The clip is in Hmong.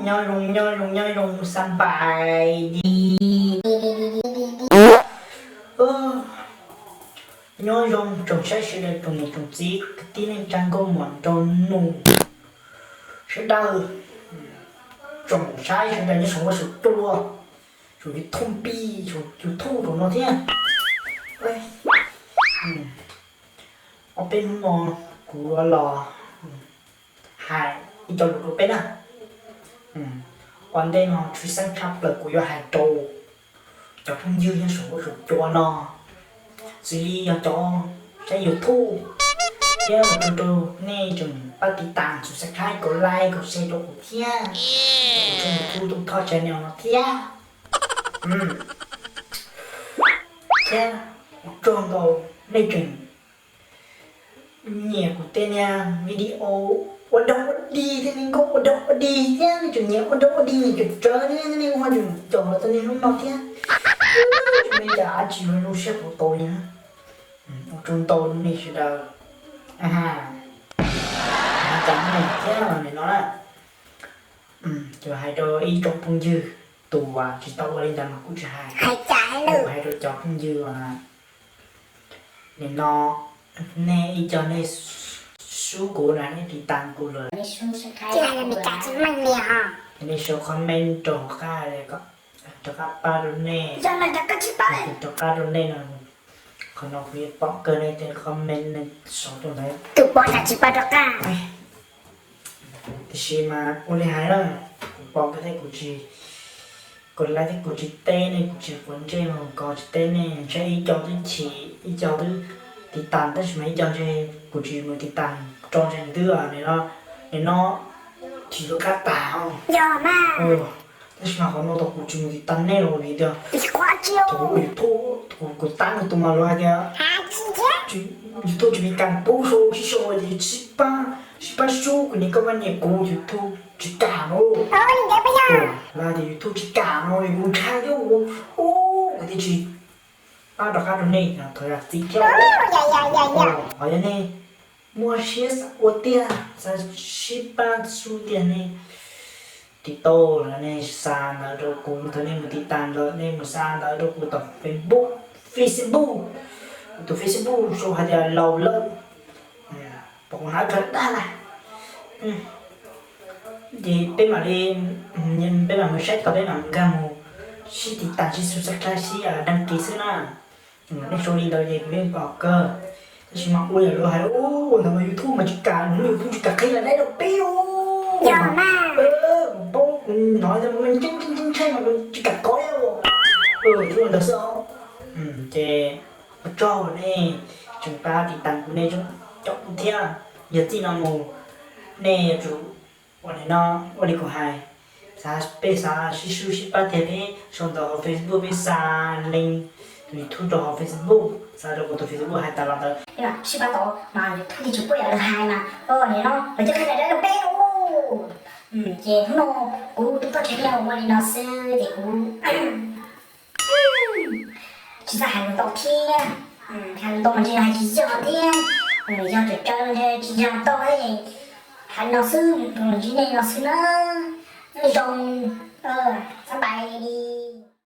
Nyob zoo, nyob zoo, nyob zoo, xab npais di. Nyob zoo tsoom saib sawv daws, tsoom niam tsoom txiv, kwv tij neej tsa, nkauj muam nraug nus sawv daws, tsoom saib sawv daws nyob saum huab saum cua, saum YouTube, saum YouTube saum no thiab. Ob peb hnub no kuv los hais ib co lus rau peb na. Ua ntej no tshwj xeeb tshaj plaws kuv yuav hais rau cov phooj ywg nyob saum huab saum cua no, xws li yog cov saib YouTube thiab ua rau nej tseem pab tiv tas, subscribe, kom like, kom share rau kuv thiab, kuv tshooj YouTube Tub Thoj channel no thiab. Thiab ua tsaug ntau nej tseem nyiam kuv tej niag video ua dog ua dig thiab, me nkauj ua dog ua dig thiab, nej tseem nyiam ua dog ua dig, nej tseem tsawv thiab, nej ua tseem cov los txog niaj hnub no thiab. Tsis muaj ib yam dab tsi yuav zoo siab kuv tau li na. Ua tsaug ntau rau nej sawv daws. Hais cas hnub no thiab nim no na, kuv hais rau ib tsoom phooj ywg, tus uas tsis tau ua li ntawd mas kuv tsis hais, kuv hais rau cov phooj ywg uas nim no nej ib co nej sub kuv na, nej tiv tas kuv lawm, nej sau comment rau hauv qab, rov qab pab rau nej, rov qab rau nej no. Qhov no kuv yeej pom kawg nej tej comment nej sau rau ntawd, tus pom tas tsis pab rov qab. Tiam sis mas ua li hais na, kuv pom kawg thiab kuv tsis, kuv like thiab kuv tsis teb nej, kuv tsis quav ntsej mus kos tsis teb nej, ntshe ib co twb chim, ib co twb tiv tas, tab sis mas ib co ntshe kuv tsis mus tiv tas tso ntshe nws twb nim no, nim no tsis tau qab tas. Tab sis mas qhov no tau kuv tsis mus tiv tas nej los vim tias thaum kuv ua YouTube, kuv tab kuv tus mas luag hais tias YouTube tsis me kas pub sau sib sau ces sib pab, sib pab sub kuv niam koj vaj niam kuv YouTube tsis kam no. Luag hais tias YouTube tsis kam no kuv ntshai thiab, kuv thiaj tsis pab rov qab rau nej, thov zam txim thiab. Ho yog nej muaj siab xav ua tiag, xav sib pab sub tiag nej tiv tau los nej xa ntawv rau kuv, thaum nej mus tiv tas lawm nej mus xa ntawv rau kuv tom Facebook, Facebook, kuv tus Facebook sau hais tias Laus Lawm, pom kuv hnav kawg dag na. Ces peb mam li, peb mam mus saib tau, peb mam nkag mus sib tiv tas, sib subscribe, sib đăng ký xwb na. Nej sau li ntawd ces kuv yeej pom kawg. Tab sis mas ua yam luag hais ua ntawd mas YouTube mas tsis kam, YouTube tsis kam qhia daim duab rau peb. Yog mas, kuv paub, kuv hnov ntawd mas ntshai ntshai ntshai mas kuv tsis kam kov li. Ua ntawd xwb os. Ces ua tsaug nej tseem pab tiv tas kuv, nej cov kuv thiab. Yog txij no mus nej yuav tsum ua li no, ua li kuv hais, xav peb xav sib sub sib pab tiag peb sau ntawv hauv Facebook, peb xa link tus YouTube rau hauv Facebook, xa rau kuv tus Facebook hais tas los ntawd, sib pab tau mas YouTube yeej tsis pub yam luag hais mas, ua li no lawv coj qhia daim duab rau peb lauj. Ces hnub no kuv tus toj tseg no ua li no xwb ces kuv tsis txawj hais lus ntau thiab, hais lus ntau mas ntshe hais tsis yog thiab. Yog tsawg tsawg ntshe tsis yog tau, hais no xwb, ntsib nej no xwb na. Nyob zoo, xab npais li.